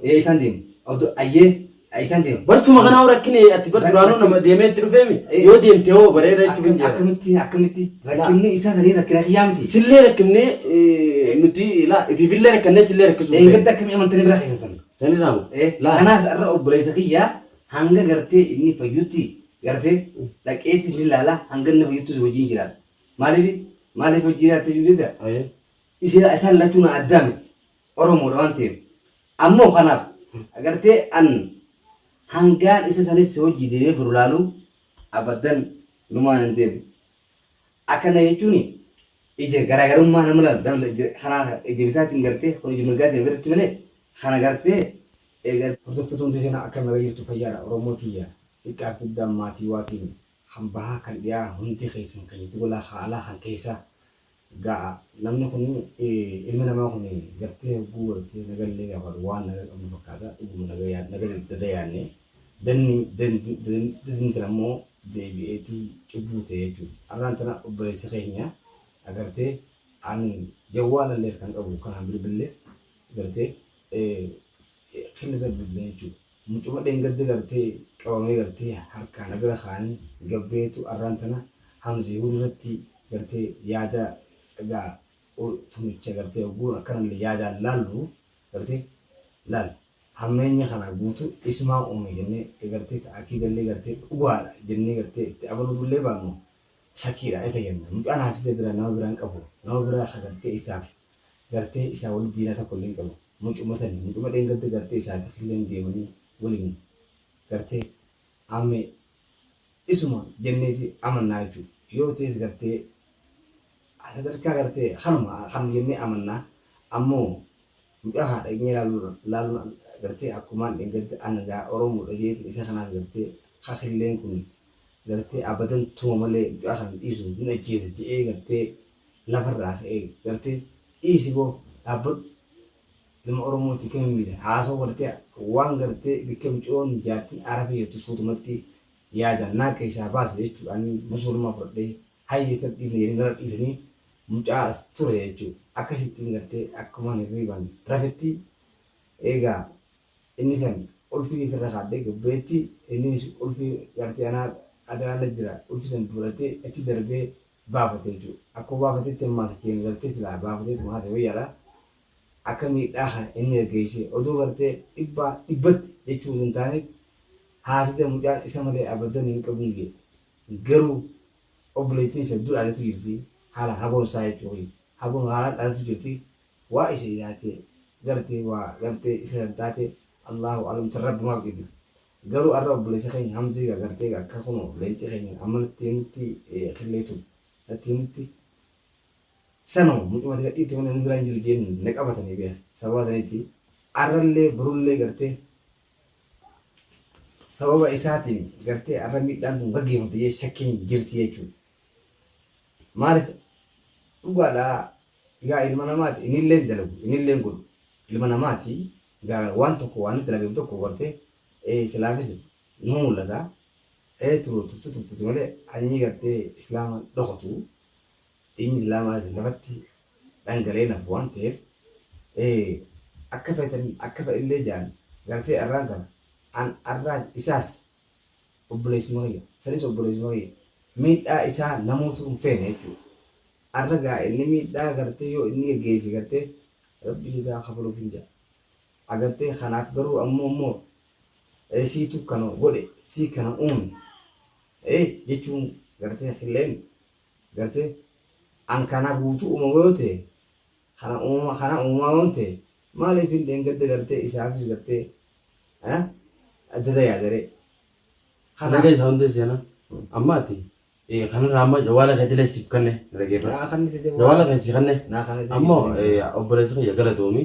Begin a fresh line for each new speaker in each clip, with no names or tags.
Ee isaan deemu. Odoo ayyee isaan deemu.
Barsuma kanaa rakkine ati bar duraanuu nama deemee itti dhufeemi. Yoo deemte hoo bareeda jechuuf hin jira.
Akkamitti akkamitti rakkinni isaa sanii rakkina kiyyaa miti.
Sillee rakkinne nuti laa ifiifillee rakkannee sillee rakkisuu.
Eegatti akkamii amantanii bira keessa sana.
Sanirraa moo? Laa.
Kanaas irra obboleessa kiyyaa hanga gartee inni fayyutti gartee dhaqeetis ni ilaala hanga inni fayyuttis wajjin jiraata. Maaliif maaliif hojii jiraatte jechuudha? Isaan isaan lachuu na addaa miti. Oromoodha waan ta'eef. Ammoo kanaaf agartee an hangaan isa sanis hojii deemee biru laalu abaddan numaan hin deemu. Akkana jechuun ija garaagarummaa nama lama kanaa ija bitaatiin gartee kun ija mirgaatiin biratti malee kana gartee eegal.
Hordoftoota hundi seenaa akkam naga jirtu fayyaadha Oromoo tiyya xiqqaa fi guddaan maatii waatiin kan bahaa kan dhiyaa hundi keessan kan jiddu galaa kan alaa kan keessaa Ga'a namni kun ilmi namaa kun gartee hogguu gartee nagallee gaafatu waan naga qabnu fakkaata dhuguma naga naga dada yaanne danni dadni sana immoo deebi'eetii cubbuu ta'e jechuudha. Arraan tana obboleessi keenya agartee an jawwaalallee kan qabu kanaan bilbillee gartee killirra bilbilee jechuudha. Mucuma dheengadda gartee qabamee gartee harkaa na bira kaa'anii gabbeetu arraan tana Hamzee irratti gartee yaada egaa tumicha gartee hogguun akkanallee yaadaan laallu gartee laal hammeenya kana guutuu isumaa uume jennee gartee ta'akiidallee gartee dhugaadha jennee gartee itti amanuullee baannu shakiidha isa jenna. Mucaan haasite bira nama biraan qabu nama biraa ka gartee isaaf gartee isaa walitti diinaa tokko illee hin qabu. Mucuma sani mucuma dheengadda gartee isaa fi killeen deemanii waliin gartee amme isuma jenneeti amannaa jechuudha. Yoo ta'es gartee sadarkaa gartee kanuma kanuma jennee amannaa ammoo mucaa kana dhaqnee laaluun laaluun gartee akkumaan dheengadda an gaa Oromoodha jeetiin isa kanaas gartee kakilleen kun gartee abadan tuma malee mucaa kana dhiisu hin ajjeesa je'ee gartee lafarraa ka'ee gartee dhiisi boo dhaabbadhu ilma Oromootii kami miidha haasoo gartee waan gartee bikka micoon jaartiin arafee jettu suutumatti yaadaan naa keessaa baase jechuudhaan masuurumaa fudhadhee hayya isa dhiifne jedhanii narra dhiisanii mucaa as ture jechuudha. Akkasittiin gartee akkumaan hirriibaan rafetti eegaa inni san ulfii isirra kaadhee gabbeetti innis ulfii gartee anaa adanaala jira ulfi san fudhatee achi darbee baafate jechuudha. Akkuma baafatetti ammaas achiin gartee silaa baafateetuma hafe wayyaadha. Akka miidhaa kana inni gaggeessee oduu gartee dhibbaa dhibbatti jechuu osoo hin taane haasite mucaan isa malee abadan hin qabu jedhe. Garuu obboleettiin isa dur dhalattu jirti haalaan haboon isaa jechuudha. Haboon haalaan dhalattu jirti waa isa taate gartee waa gartee isa san taate Allahu alam san rabbumaaf dhiifna. Garuu arra obboleessa keenya Hamzii gaa gartee gaa akka kunoo leenci keenya amma natti himutti killeetu natti himutti sanoo mucumati gadhiifte malee namni biraa hin jiru jeen na qabatanii beek sababa sanitti arrallee borullee gartee sababa isaatiin gartee arra miidhaan tun gaggeeffamte jee shakkiin jirti jechuudha. Maaliif dhugaadha gaa ilma namaati innillee dalagu innillee godhu ilma namaati gaa waan tokko waan inni dalagamu tokko gartee silaafis ni mul'ata. Turu turtu turtuti malee hanyii gartee islaama dhokotu dhiigni islaamaas lafatti dhangala'ee nafu waan ta'eef akka feetan akka fedhillee jaan gartee arraan tana an arraas isaas obboleessuma kiyya sanis obboleessuma kiyya miidhaa isaa namootu hin feene jechuudha. Arra gaa inni miidhaa gartee yoo inni geggeesse gartee rabbi isaa kafaluuf hin jira. Agartee kanaaf garuu ammoo immoo siitu kana godhe sii kana uume jechuun gartee killeen gartee an kana guutuu uumama yoo ta'e kana uumama kana uumamaa yoo ta'e maaliif hin dheengadda gartee isaafis gartee dada yaadaree.
Kana keessa hundi seenaa amma ati kanarraa amma jawaala keetilee siif kanne na dhaggeeffadhu.
Naa kan isa
Jawaala kee si kanne
Naa kana
ammoo obboleessi kiyya galatoomi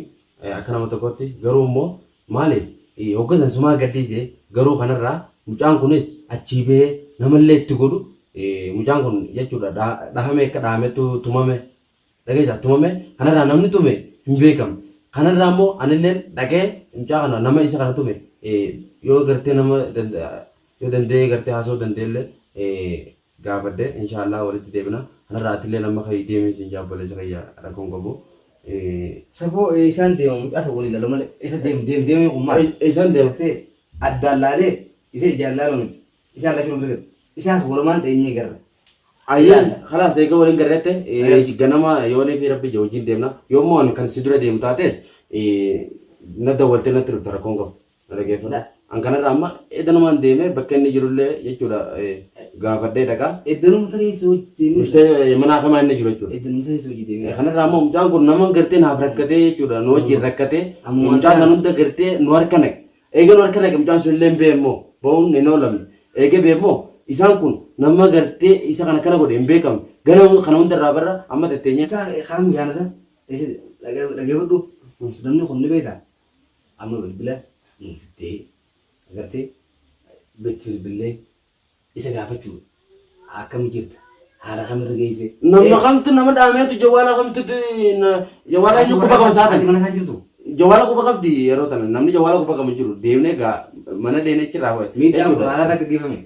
akka nama tokkotti garuu immoo maali hoggasan sumaa gadhiise garuu kanarraa mucaan kunis achii bahee namallee itti godhu mucaan kun jechuudha dhahame akka dhahamettu tumame dhageessa tumame kanarraa namni tume hin beekamu kanarraa immoo anilleen dhaqee mucaa kana nama isa kana tume yoo gartee nama yoo danda'ee gartee haasa'uu danda'ellee gaafadhe inshaallah walitti deebina kanarraa atillee nama kee deemee siin jaa obboleessa kiyya rakkoon qabu.
Saboo isaan deemamu mucaa isa waliin ilaalu malee isa deem deem deemee kun maal?
Isaan deema.
Gartee addaan laalee isa ijaan laaluu miti. Isaan lachuu nu bira isaas walumaan dheenyee garra.
Ayyaan khalaas eega waliin garreette ganama yoonii fi rabbi ija wajjin deemna. Yoommoo ani kan si dura deemu taates na dawwaltee natti dhufta rakkoon qabu. Na dhageeffadhu. An kanarra amma edanumaan deemee bakka inni jirullee jechuudha gaafadhee dhaqa.
Eddanuma tanii si hojii deemee.
Mustee mana akamaa inni jiru jechuudha.
Eddanuma tanii si hojii deemee.
Kanarraa ammoo mucaan kun nama gartee naaf rakkatee jechuudha nu wajjin rakkatee
Ammoo
mucaa san hunda gartee nu harka naqe. Eega nu harka naqe mucaan sun illee hin bee immoo ba'uun hin oolamne. Eega bee immoo isaan kun nama gartee isa kana kana godhe hin beekamne. Gana kana hunda irraa barra amma tetteenyee.
Isaa karaa mijaana isa dhageeffadhu namni kun ni beektaa amma bilbila nu fiddee agartee betti bilbillee isa gaafachuu akkam jirta haala kamirra geesse.
Nama kamtu nama dhaameetu jawaala kamtu jawaala eenyu quba qaba
Ati
saatan.
mana isaan jirtu.
Jawaala quba qabdi yeroo tana namni jawaala quba qabu jiru deemnee gaa mana deemnee achirraa
Miidhaan kun haala irra gaggeeffame.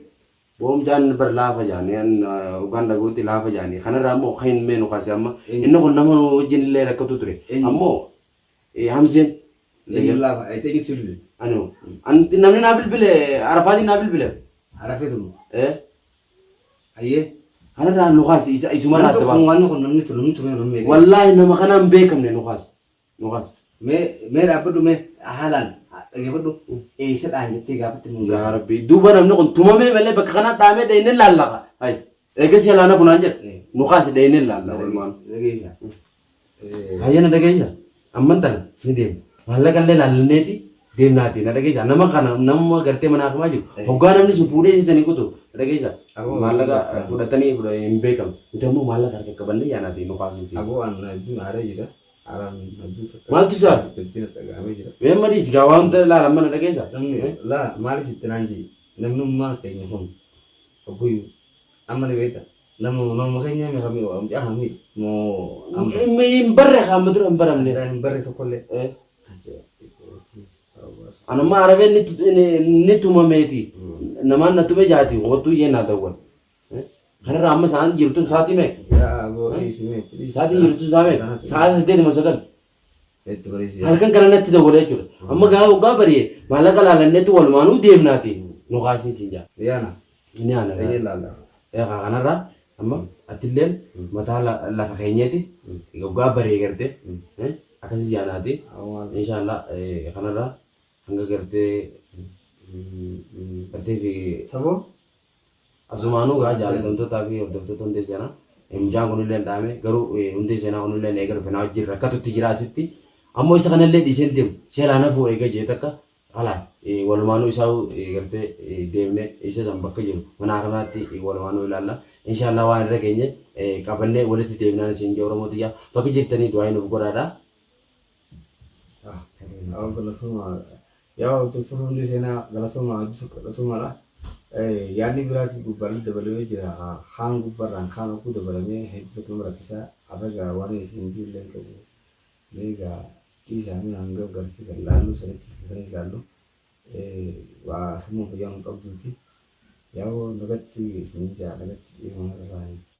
Boomjaan bar laafa jaanii an Uganda guutti laafa jaanii kanarraa immoo kan hin meenu kaase amma inni kun nama wajjin illee rakkatu ture ammoo Hamzeen
Eenyu laafa eenyu si bilbile.
Ani anti namni naa bilbile Arafaatiin naa bilbile.
Arafeetu. Ayyee.
Kanarraa nu kaase isa isuma
Namni
irraa
tokko
adda
waan kun namni ture namni ture namni meeqa.
Wallaahi nama kanaan beekamne nu kaase nu kaase.
Mee mee dhaabbadhu mee haalaan dhageeffadhu eessa dhaan jettee gaafatti mun
Yaa Rabbi duuba namni kun tumamee malee bakka kanaa dhaamee dheenee laallaqa. Hayi eegas yalaana funaan jedhe nu kaase dheenee laalla walumaan.
Dhageessa.
Hayyana na dhageessa. Amman tana ni deema. Maallaqa illee laallanneeti deemnaati na dhageessa. Nama kana nama gartee mana hakimaa jiru. Hoggaa namni sun fuudhee isanii kutu na dhageessa. Maallaqa fudhatanii hin beekamu. Nuti ammoo maallaqa harka qabannee yaanaati nu kaasisi.
Aboo an hedduun aaree jira. Aaraan hedduu takka.
Maaltu isaa?
Ittiin dhaga'amee jira.
Mee madiis gaa waan hunda ilaala amma na dhageessa.
Namni laa maaliif jette naan jee namnummaan keenya kun ogguyyuu amma ni beekta nama nama keenya mi kamii mucaa kana miidhe moo amma
Hin barre amma dura hin baramne.
addaan hin barre tokkollee.
Anamma arabeen ni tumameeti. Namaan na tume jaati hoottuu iyyee naa dawwal. Kanarraa amma sa'aan jirtu sa'aatii meeqa?
Yaa aboo dhiisi mee.
Sa'aatii jirtu sa'a meeqa? Sa'a 8 9.
Itti bareesi.
Halkan kana natti dawwala jechuudha. Amma gaafa waggaa bari'e maallaqa laalanneetu walumaanuu deemnaati. Nu kaasiin siin jaa.
Yaana.
Inni aana.
Eenyu laalla.
Eegaa kanarraa amma atilleen mataa lafa keenyeeti waggaa bari'e gartee akkasii jaanaati. Inshaallah kanarraa hanga gartee gartee fi
Saboo.
Asumaanuu gaa jaalatamtootaa fi hordoftoota hundee seenaa mucaan kunillee hin dhaame garuu hundee seenaa kunillee eega dhufe naa wajjin rakkatutti jira asitti ammoo isa kanallee dhiiseen deemu seelaan hafuu eega jee takka khalaas walumaanuu isaa gartee deemne isa san bakka jiru mana kanaatti walumaanuu ilaalla inshaallah waan irra geenye qabannee walitti deemnaan isin jee Oromoo tiyya bakka jirtanii du'aa nuuf godhaadha.
Galatoomaa yaa hordoftoota hundee seenaa galatoomaa hedduu galatoomaadha. Yaadni biraati gubbaan dabalamee jira. Kaan gubbarraan kaan okkuu dabalamee hedduu tokko nama rakkisaa. Arragaa waan isin ijoollee hin qabu. Meegaa dhiisaa mee hanga garsiisan laallu sanitti sanii laallu. Waa sammuu fayyaa hin qabduuti. Yaa nagatti isin jaa nagatti dhiimaa irraa.